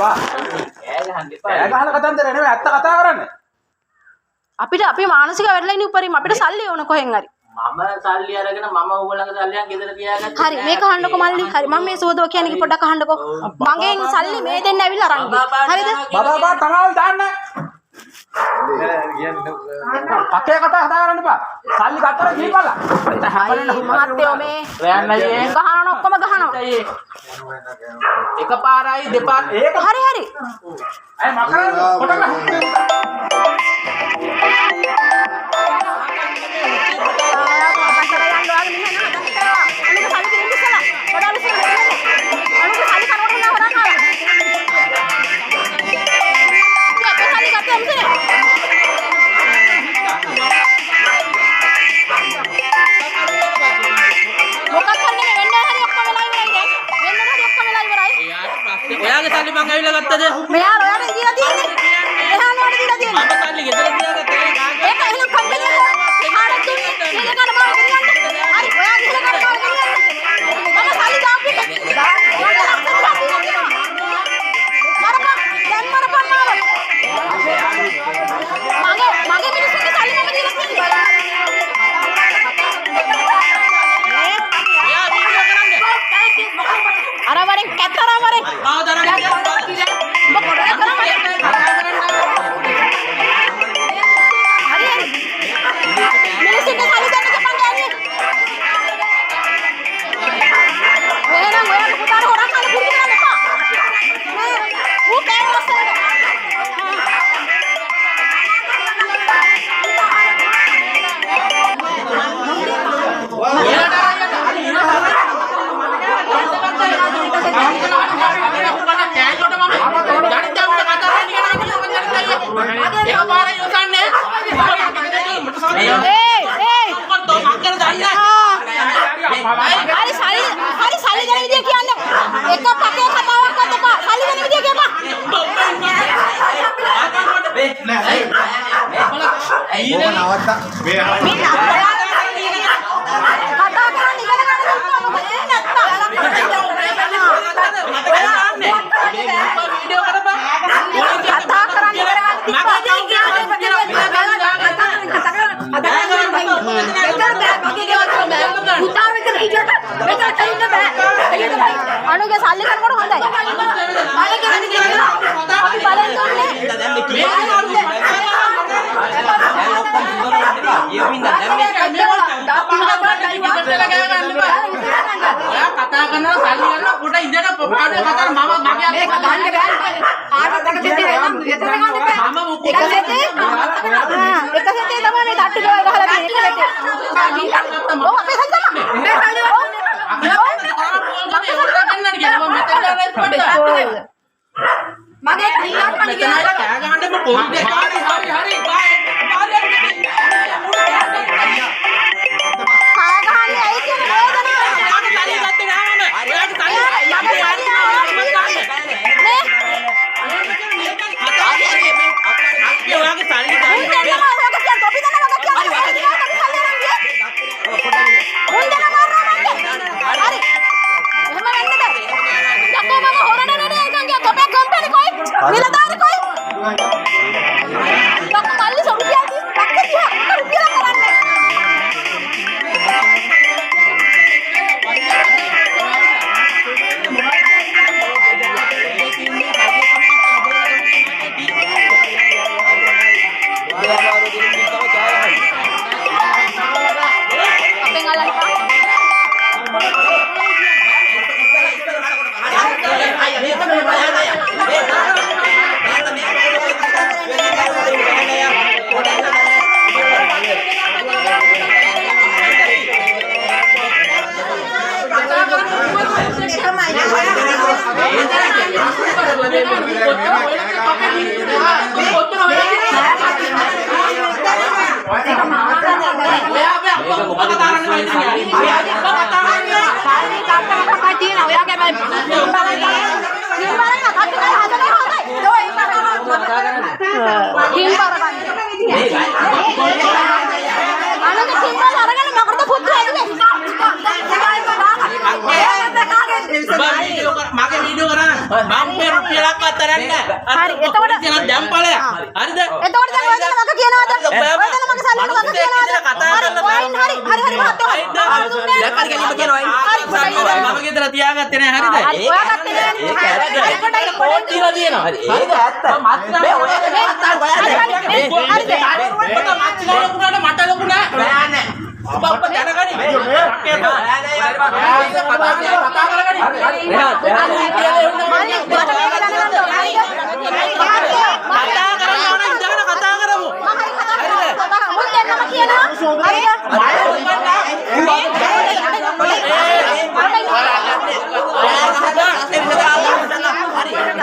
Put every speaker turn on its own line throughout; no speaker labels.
එපා.
කෑ ගහන්න එපා.
කෑ ගහන කතන්දර නෙමෙයි, ඇත්ත කතා කරන්න.
අපිට අපි මානසික වැටලා ඉන්නේ උපරිම. අපිට සල්ලි ඕන කොහෙන් හරි.
මම සල්ලි අරගෙන මම ඕගොල්ලන්ගේ සල්ලි ගෙදර තියාගත්තේ.
හරි, මේක අහන්නකෝ මල්ලි. හරි, මම මේ සුවදව කියන්නේ පොඩ්ඩක් අහන්නකෝ. මගෙන් සල්ලි මේ දෙන්න ඇවිල්ලා අරන් ගියේ. හරිද?
බබා බා තමයි දාන්න. කකේ කතා හදා ගන්න එපා. සල්ලි ගත්තම දීපල්ලා.
අයි මහත්තයෝ මේ
රයන් අයියේ
ගහනවා, ඔක්කොම ගහනවා.
අයියේ එකපාරයි දෙපාර
ඒක
හරි හරි.
අය මකරන්න කොටම.
ඔයාගේ සල්ලි මං ඇවිල්ලා ගත්තද?
මෙයා ඔයාට දීලා තියෙන්නේ. එහා නෝට දීලා තියෙන්නේ.
මම සල්ලි ගෙදර තියාගත්තේ.
ඒක එහෙනම් කම්පැනි එක කාටද දුන්නේ? ගිහලා ගන්න මාව ගෙනියන්න. හරි, ඔයා ගිහලා ගන්න මාව ගෙනියන්න. මම සල්ලි දාපු එක. මට ලක්ෂ 30ක් දීලා තියෙනවා. මරපන්, දැන් මරපන් මාව. මගේ මගේ මිනිස්සුන්ගේ සල්ලි මම දීලා තියෙන්නේ.
ඔයා වීඩියෝ කරන්න.
අර වරෙන් කැත අර වරෙන්.
කවුද අරන් ගියේ?
උඹ කොටන කරන් වරෙන්. හරි හරි. මිනිස්සුන්ගේ සල්ලි දෙන්න දෙපන් ගෑණියේ. එහෙනම් ඔයාගේ පුතාට හොරන් කන්න පුරුදු කරන්න එපා. නෑ. ඌ කෑම ලස්සනට. ඒ ඒ හරි, සල්ලි හරි, සල්ලි දෙන විදිය කියන්න. එක පකේ කතාවක්වත් එපා. සල්ලි දෙන විදිය කියපන්. මේ කතා කරන්න ඉගෙන ගන්න දුන්නා මොකද නැත්තම්. කතා කරන්න ඉගෙන ගන්න තිබ්බා. අනුගේ සල්ලි කරනකොට හොඳයි. අපි බලෙන් දුන්නේ.
කතා කරනවා සල්ලි ගන්නවා පොඩ ඉඳලා පාඩුවේ කතා කරා. මම මගේ අතේ මම මොකද
එක සෙතේ එක සෙතේ තමයි මේ තට්ටු ගෙවල් ගහලා තියෙන්නේ. එක සෙතේ. ඔව්, අපේ සල්ලි තමයි.
මගේ පින්නක් මනේ කියලා.
කෑ ගහන්න එපා කොහොමද?
හරි හරි හරි.
කෑ ගහන්නේ ඇයි කියන වේදනාව.
ඔයාගේ සල්ලි ගත්තේ නෑ මම. ඔයාගේ සල්ලි
මගේ සල්ලි නේ.
අපි ඔයාගේ සල්ලි
උන්
ගන්න.
දෙන්නම ඔයක කියන්න, තොපි දෙන්නම ඔක කියන්න. අපි සල්ලි අරන් ගියේ. උන් දෙන්න මාරනවා මන්ට. හරි. එහෙම වෙන්න බෑ. යකෝ මම හොරණ නෙනේ නිකන් ගියා. තොපේ කම්පැනි කොයි? නිලධාරි කොයි? යකෝ මල්ලි රුපියල් 30 ලක්ෂ 30 රුපියල් කරන්නේ. අපෙන් අල්ලන්න එපා.
සල්ලි ගත්තම තමයි තියෙනවා. ඔයාගේ මේ
හිම්බාර කට්ටු කරලා හදලා හොඳයි. හිම්බාර ගන්න. අනුගේ හිම්බාර අරගෙන මොකටද පුත්තු හැදුවේ?
මගේ වීඩියෝ කරන්න. මම මේ රුපියලක්වත් අරන් නෑ.
හරි, එතකොට-
පොලිසියට දැන් ඵලයක්. හරිද?
එතකොට දැන් ඔය දෙන්න වග කියනවද? ඔය දෙන්න මගේ සල්ලි වග කියනවද?
කතා
හරි,
කරලා
ඔය ඉන්න හරි හරි හරි මහත්තයෝ හරි. මම දුන්නේ නෑ.
දැන් හරි ගැනීම කියනවා.
හරි, පොඩ්ඩක් ඉන්න.
මම ගෙදර තියාගත්තේ නෑ හරිද?
හරි, ඔයා ගත්තේ නෑනේ. හරි, පොඩ්ඩක් ඉන්න,
කෝට්
පොඩ්ඩක් ඉන්න.
දීලා තියෙනවා.
හරි ඒක ඇත්ත. මේ ඔය කතා
හරි, හරි, මේ හරිද?
ඔබ මච්චිලා ලොකු නෑ මට ලොකු නෑ.
නෑ නෑ.
ඔබ ඔබ දැනගනි. කතා කරගනි.
මල්ලි, මට මේක දැනගන්න ඕන. හරිද? මහත්තයෝ,
කතා කරන්න ඕන ඉඳගෙන කතා කරමු.
මම හරි කතා කරනවා. කතා කරමු. මුන් දෙන්නම කියනවා. හරිද?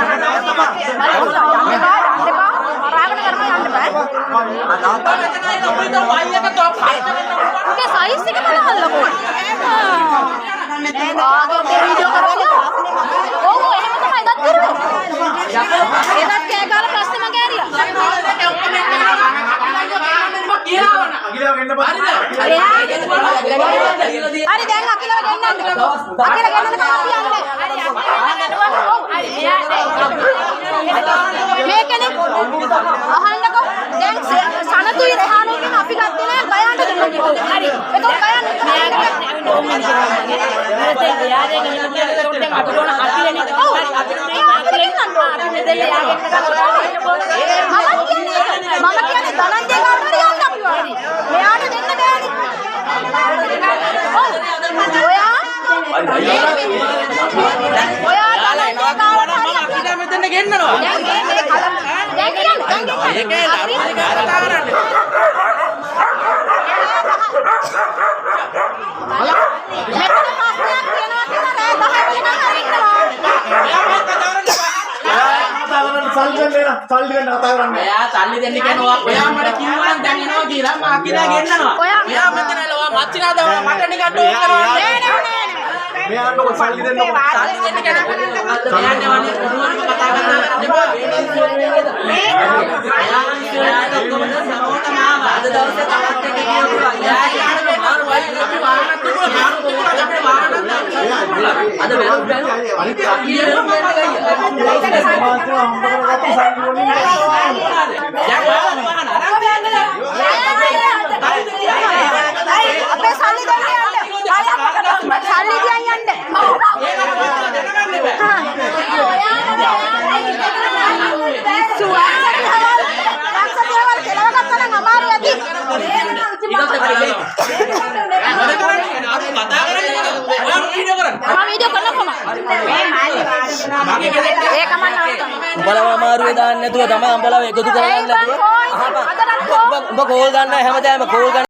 යන්න එපා, යන්න එපා. මරාගෙන කරනවා යන්න එපා.
ඔබ මෙතන ඉන්න ඔබ ඉතින් වයි එක තෝ පස්ස වෙන්න පුළුවන්.
උගේ සයිස් එක බලහල්ලකෝ. ආ, මේ වීඩියෝ කරන්නේ. ඔව් ඔව් එහෙම තමයි එදත් කරුවේ. එදත් කෑ ගාලා ප්‍රශ්නේ මගේ ඇරියා. හරි දැන් අකිලව ගෙන්නන්න. අකිල ගෙන්නනකම් අපි යන්නේ. ඔව්. මේකනේ අහන්නකෝ දැන් සනතුයි රෙහානුයි අපි ගත්තේ නෑ ගයාන්ට දුන්නා කිව්වා. හරි. එතකොට ගයාන් ඔව්. ඒ අකිල ගෙන්නන්න ඕන. මම කියන්නේ මම කියන්නේ ධනංජය ගාවට හරි යන්න අපි වගේ. මෙයාට දෙන්න බෑනේ. ඔව්. ඔයා ඔයා ධනංජය ගාවට හරි
මම අකිලා මෙතන ගෙන්නනවා.
දැන් මේ මේ දැන් කියන්න දැන් කියන්න.
ඒකේ
අපි
කතා කරන්නේ.
මෙතන ප්‍රශ්නයක් තියෙනවා කියලා රෑ 10 වෙනකන් හරි ඉන්නවා.
එයා මම කතා කරන්නේ.
සල්ලි දෙන්න සල්ලි දෙන්න කතා කරන්න.
එයා සල්ලි දෙන්න කියනවා. ඔයා මට කිව්වා නම් දැන් එනවා කියලා මම අකිලා ගෙන්නනවා.
ඔයා-
එයා මෙතන ඇවිල්ලා ඔයා මච්චිනා දානවා මට නිකන් ඩෝක් කරනවා.
නෑ නෑ නෑ නෑ.
මෙයා අන්නකො සල්ලි දෙන්නකො.
සල්ලි දෙන්න කියනවා. එයා නෙවන්නේ කොහොමද කතා කරන්න එපා. එයාට ඔක්කොම සමෝටම ආවා. අද දවසේ තවත් එක කියනවා. එයා කියන්නේ මාරු වයි අපි වාහනක් තිබුණා. මාරු තිබුණා අපේ වාහනක් තිබුණා.
අද බැලුම් බැලුම්
අනිත් මාත්‍ර හම්බ කරගත්ත සල්ලි වලින්
දැන් ඔයාලා වාහන අරන් තියන්නේ නෑ.
අපේ සල්ලි දෙන්න යන්න. සල්ලි තියන් යන්න.
ඒක දැනගන්න බෑ.
ලක්ෂ දේවල් කෙලව ගත්තා නම් අමාරු ඇති.
වැඩ කරන්නේ අර කතා කරන්නේ මොකද? ඔයා වීඩියෝ කරන්න.
මම වීඩියෝ කරන කොහමද?
මගේ ගෙදරට
ඒක මම නවත්තන්න.
උඹලව අමාරුවේ දාන්න නැතුව තමයි උඹලව එකතු කරගන්න
ඒ
නැතුව
බං කෝල්.
අහපන්.
අද නම් කෝල්.
උඹ කෝල් ගන්න හැමදාම කෝල් ගන්න.